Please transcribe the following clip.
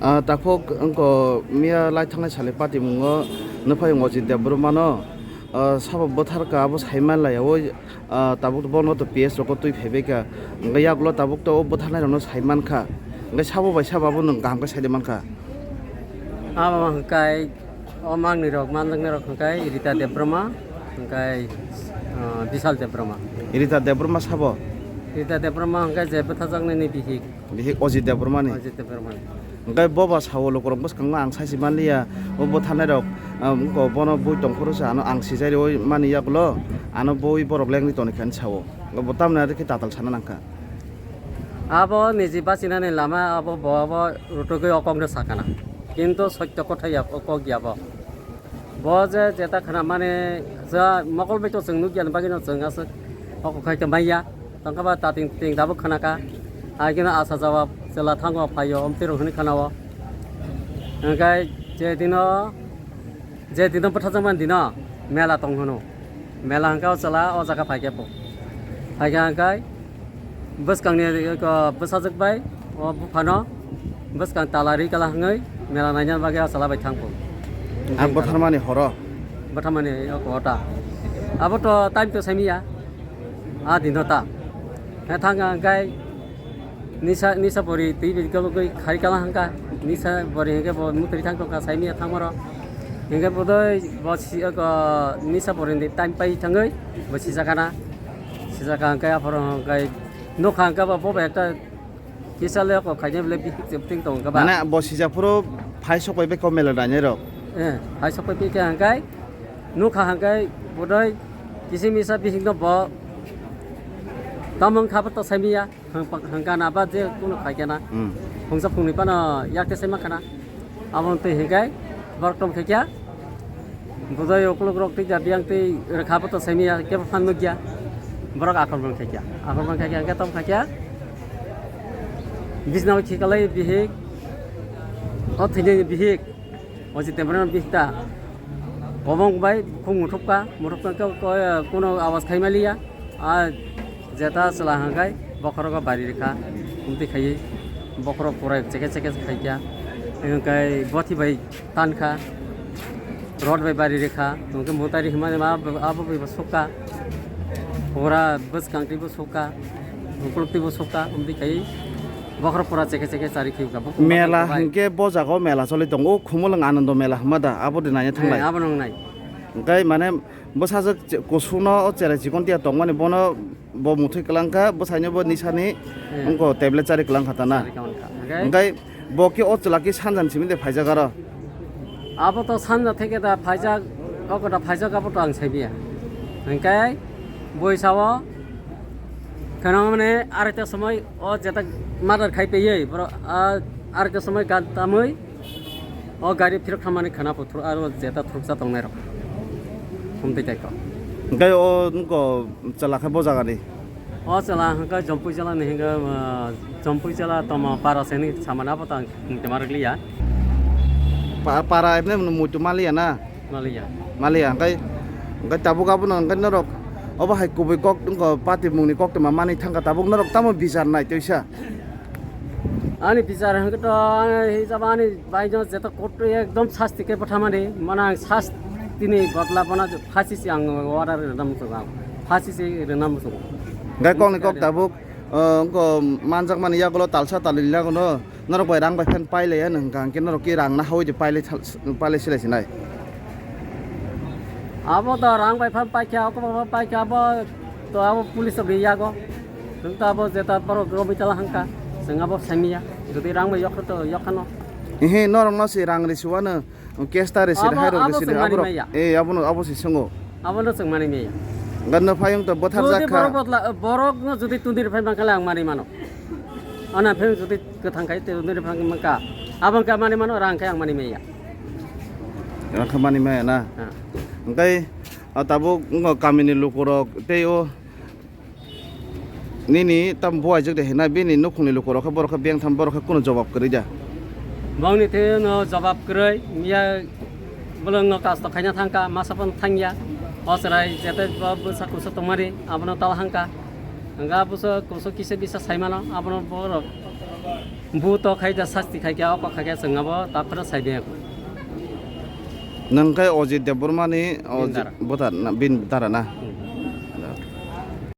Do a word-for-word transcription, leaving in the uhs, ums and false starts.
Ah, takhuk wngko miya lai thangnai sale patimungo nukphai Ojit Debbarma no, ah, sabo bwtharkha abo saiman laiya o, ah, tabuk bono to P S rokno twi phaibaikha, hwnkhe yagulo tabuk to o bwtharnai rokno saimankha, hwnkhe sabo bai sabo abono kaham khe saide mankha. Abo hwnkhe o mangnwi rok manjaknai rok hwnkhe Rita Debbarma, hwnkhe, ah, Bishal Debbarma. Rita Debbarma sabo? Rita Debbarma hwnkhe je bwtharjaknaini bihik. Bihik Ojit Debbarmani. Ojit Debbarmani. Hwnkhe bo ba sao lukurok bwskango ang saisi manliya, o bwtharnairok, um, wngkha bono bui tongphuru se ano ang sijai rwi mani yagulo, ano bui borok lengri toni khe ani sao. Bo tamni ari khe tatal sana nangkha. Abo niji bachinani lama abo bo abo rutugwi o kokno sakana. Kintu sotto kotha ya o kok ya bo. Bo je jeta khna mane ja mokol bai to chwng nukya bagwi no chwng aswk o kok khai to manya. Tongkha ba tating ting dabo khna ka. Ai khe no asa jawab chwla thango phaio omtwi rok hwnwi khna o. Hwnkhe je dino, je dino bwtharjakmani dino mela tong hwno. Mela hwnkhe o chwla o jaga phaikhe bo. Phaikhe hwnkhe bwskangni, eko, bwsajwk bai o buphano bwskang tala ri kala hwngwi mela naina bagwi o chwla bai thang bo. Ah, bwtharmani horo? Bwtharmani eko ota. Abo to time to saimiya. A dino ta. Hwnkhe thang hwnkhe Nisa, nisa pori twi bi kologwi khai kala hangka. Nisa pori hingke bo mutri thang tongka saimia thangmaro. Hingke bodoi bo si, oko, nisa pori ni time pai thangwi bo sijak kana. Sijak hangke aphoro hangke nokha hangke bo, bo ekta kisa le oko khaina bile bihik chepting tongka ba. Mane bo sijak phuru phai sok bai beko mela dainai rok. Eh, phai sok bai beko hangke nokha hangke bodoi kisi misa bihik no bo tamang kha bo to saimia. Hwnkha na ba je kunu khai khe na. Hmm. Phungsa phungnwi phano yak tei sai ma khana. Abo twi hinkhe borok tong khe kya. Bwdai ukuluk rok tei jat yang tei rwkha bo to saimia kebo phan nukya. Borok akorban khe kya. Akorban khe kya hinkhe tong kha kya. Bisna o khikalai bihik. O thwinani bihik. O si temrano bihik ta. Kobong bai khung muthupka. Muthupka khe ko-, kono awas khai maliya. A jeta chwla hwnkhe bokhorogo bari rwkha, umtwi khaiwi bokhorok pura cheke cheke khaikha, hwnkhe bothi bai tankha, rod bai bari rwkha, hwnkhe mutari hwnmani ma abo bai bo sukha, pura bwskang twi bo sukha, ukuluk twi bo sukha, umtwi khaiwi bokhorok pura cheke cheke chari khiwkha. Mela hwnkhe bo jaga o mela choli tongo, o Khumulwng Anando mela hwnma da, abo de naina thanglai. Abo nang nai. Hwnkhe mane bwsajwk che-, kusukno o cherai chikon tiya tongmani bono bo muthwi kwlangkha, bwsaino bo nisani wngkha tablet chari kwlangkha tana. Chari kwlangkha. Hwnkhe bo khe o chwla khe sanjani simi de phaijak aro. Abo to sanja theke da phaijak, o kota phaijak abo to ang saibiya. Hwnkhe boi sao kheno mane arekta somoi o jeta murder khai peyoi, boro, ah, arekta somoi gan tamoi. O gari phirok thangmani khana pho thro-, aro jeta thuruksa tongnai rok. Humtwi tei kok. Hwnkhe o nokho chwla khe bo jagani? O chwla hwnkhe Jompui chwla ni hwnkhe, ah, Jompui chwla tongma para se hinwi samani abo tang hwnkhe ma rwkliya. Pa-, para emne muitu maliya na? Maliya. Maliya, hwnkhe, hwnkhe tabuk abono hwnkhe norok obo hai kubui kok wngkha, patimungni koktwma manwi thangkha, tabuk norok tamo bichar nai twisa? Ani bichar hwnkhe to, ani hisab ani baino jeto court ekdom sasti khe bwthamani, mane ang sastini bodla bono phasi se ang order rwna muchungo, ang phasi se rwna muchungo. Hwnkhe kokni kok tabuk, uh, wngkha manjakmani yagulo talsa talini yagulo norok bai rang bai phan pailaiya hwnkha, hwnkhe norok khe rang nahawi de pailai thal-, pailai silai sinai. Abo to rang bai phan paikha, oko bai phan paikha, abo to abo police rok yago. Nwng to abo jeta borok romwi tala hangka, chwng abo saimanya. Jodi rang bai yokha to yokhano. Ehe, norokno se rang risuwano, case ta risi, abo, hai rok abo risi, chwng abo rok. Manimaya. Eh, abono, abo se songo. Abono chwng manimaya. Ganno phayung to bothar jodi jakha. Borok botla, borokno jodi tundiri phai mankha le ang mani mano. Ana phayung jodi kwthang khai tundiri phai mankha. Abo wngkha mani mano, rang khai ang manimaya. Rang khai manimaya na? Ha. Hwnkhe, ah, tabuk wngkha kamini lukurok tei o nini tam buaijak de hinna bini nukhungni lukurok khe borok khe bengtham borok khe kunu jobab kwrwi da? Bongni theno jobab kwrwi, miya bolongno kasto khaina thangkha, masa phano thangya. O chwrai jete bo bwsa kusu tongmani abono tal hangkha. Hwnkhe bwsa kusu kisa bisa saimano abono borok Bu to khai da sasti khai kya, oko khai kya chwng abo ta phra sai de. Nang khai Ojit Debbarma ni Ojit Dara. Voter na, bin dara na.